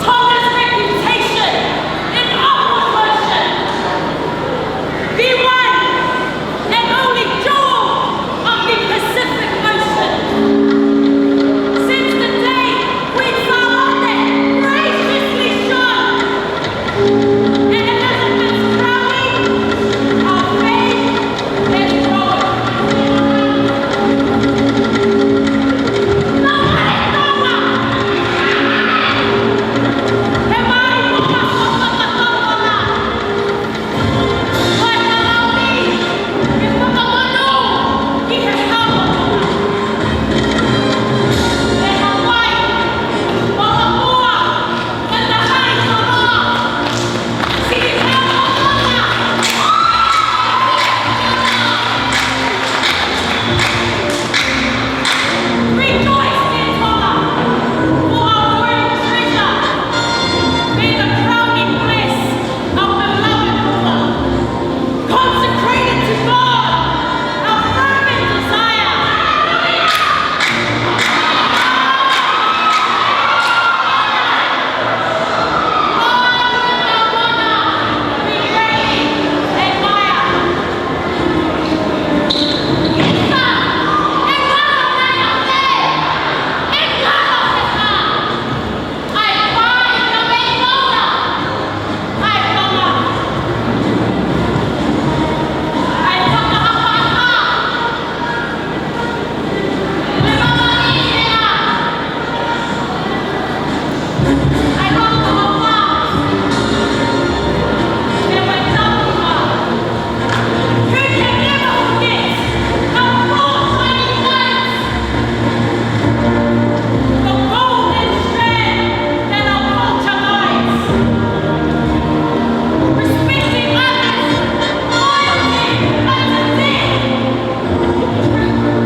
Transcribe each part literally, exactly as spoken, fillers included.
Tonga's reputation in upward motion. The one and only jewel of the Pacific Ocean. Since the day Queen Sālote graciously shone, and Elizabeth's crowning, our faith is growing. Nā, nā, nā, nā. He mai, nā, nā, nā, nā, nā, nā. Rejoice, dear Tonga, for our royal treasure. May the crowning bliss of beloved Tonga, consecrated to God, our fervent desire. We greatly admire.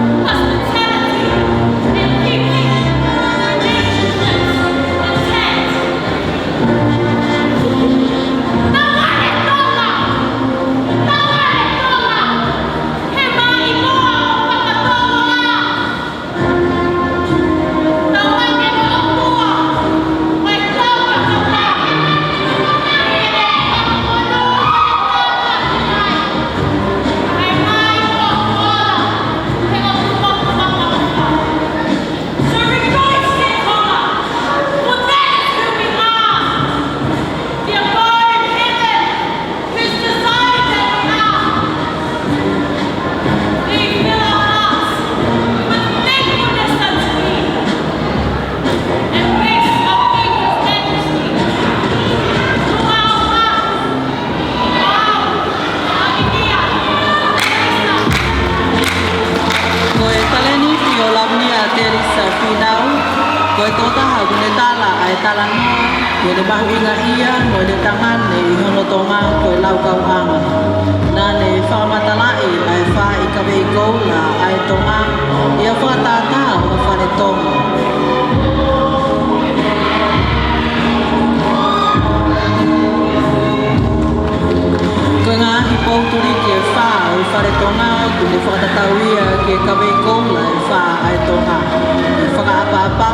Hospitality and keeping relationships intact. Tauʻatāina, tauʻatāina, he maʻimoa ʻo Fakatongaloa. His desire that we are. He fill our hearts with thankfulness unto thee, and grace of angels majesty. To our hearts, our, our India, Teresa. Ko e talēniti ʻo Lavinia Teresa Fīnau, ko e tokotaha ʻoku ne tala ʻa e talanoa ki heʻene mahuʻingaʻia mo ʻene tangane ʻi hono Tonga ko e laukauʻanga. Naʻá ne fakamatalaʻi ʻa e fā ʻi Kaveʻi Koula ʻa e Tonga, ʻi he fakatātā ʻo e fale Tonga. Ko e ngaahi pou tuliki ʻe fā ʻo e fale Tonga ʻoku ne fakatatau ia ki he Kaveʻi Koula ʻe fā ʻa e Tonga. Ko e fakaʻapaʻapa,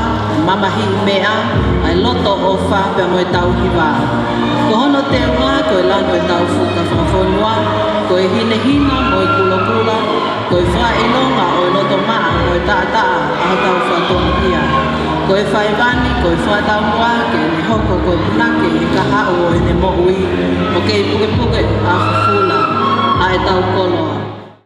mamahiʻi meʻa, ʻa e loto ʻofa pea mo e tauhi vā. Ko hono teunga ko e lanu ʻo e tau fuka fakafonua, ko e hinehina mo e kulokula, ko e fakaʻilonga ʻo e loto maʻa mo e taʻataʻa ʻa hotau fakatonuhia. Ko e faivani, ko e fakataumuʻa ke ne hoko ko e punake ʻi he kahaʻu ʻo ʻene moʻui, ʻo kei pukepuke ʻa fufula ʻa e tau koloa.